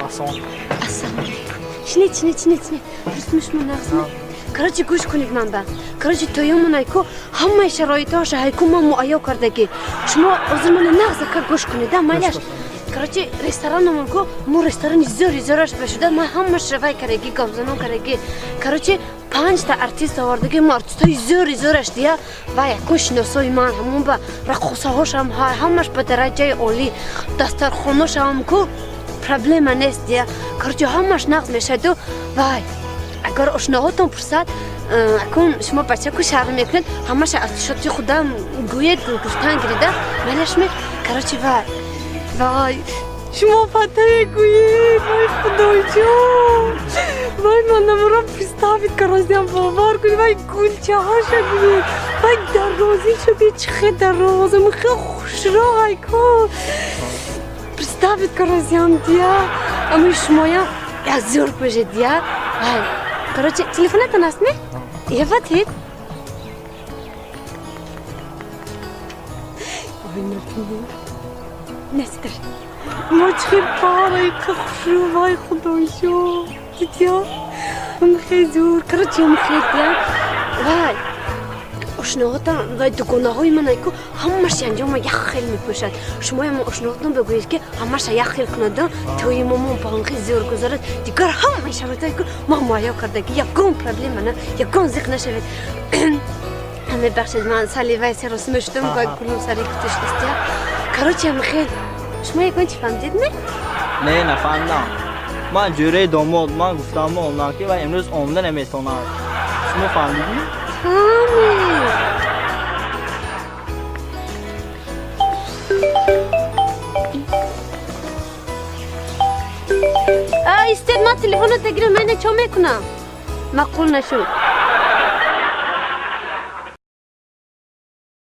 Ассалому. Ассалому алейкум. Шинед, шинед, шинед, шинед. Дурустми, шумо нағзми? Короче, гӯш кунед ман ба. Короче, тӯёмон айку ҳамаи шароитҳоша ҳайку ман муайё кардагӣ. Шумо ҳозир мана нағзака гӯш кунед, а майлаш. Короче, рестораономон ку мо ресторани зӯри зӯраш бешуда, ман ҳамаш вай кардаги, гапзанон кардаги. Короче, панҷта артист овардаги, мо артистҳои зӯри зӯраш дия ва якун шиносои ман ҳамон ба раққосаҳошам ҳамаш ба дараҷаи олӣ, дастархоношам ку проблема нест дия. Короче, ҳамаш нағз мешаду вай агар ошноҳотон пурсад, акун шумо бачаку шарм мекунед, ҳамаша аз шоти худам гӯед, гуфтан гирида майлашме. Короче, вай вай шумо фата мегӯед, вай худоҷон, вай ман намурам представить карозиам, бовар кунед, вай гулчаҳаша гӯед, вай дарозиша гӯед, чӣ хел дароза, хел хушро айко представить карозиам дия, ами шумоям як зӯр бошед дия. Вай, короче, телефонатон аст ме? Ефатид. Ой, например. Нестер. Мо чӣ парай хушрӯ, вай худоҷон. Дидя? Хеле зӯр. Короче, хеле дия. Вай, ошноҳотан вай дугонаҳои ман айку ҳамаш янҷома як хел мепӯшад. Шумоям ошноҳотон бигӯед, ки ҳамаша як хел кунад, тӯи момон ба он хел зӯр гузарад. Дигар ҳамаи шароитҳое ку ман муайё кардаги, ягон проблема на, ягон зиқ нашавед. Мебахшед, ман сали вай серосима шудам, вай гулум сари кутиштастия. Короче, хел шумо ягон чӣ фаҳмидед, не? Не, нафаҳмидам. Ман ҷӯраи домод, ман гуфтам омадам, ки вай имрӯз омада наметавонад. Шумо фаҳмидӣ? Ҳаме. Истед, ман телефонро гирам, ман чо мекунам? Маъқул нашуд.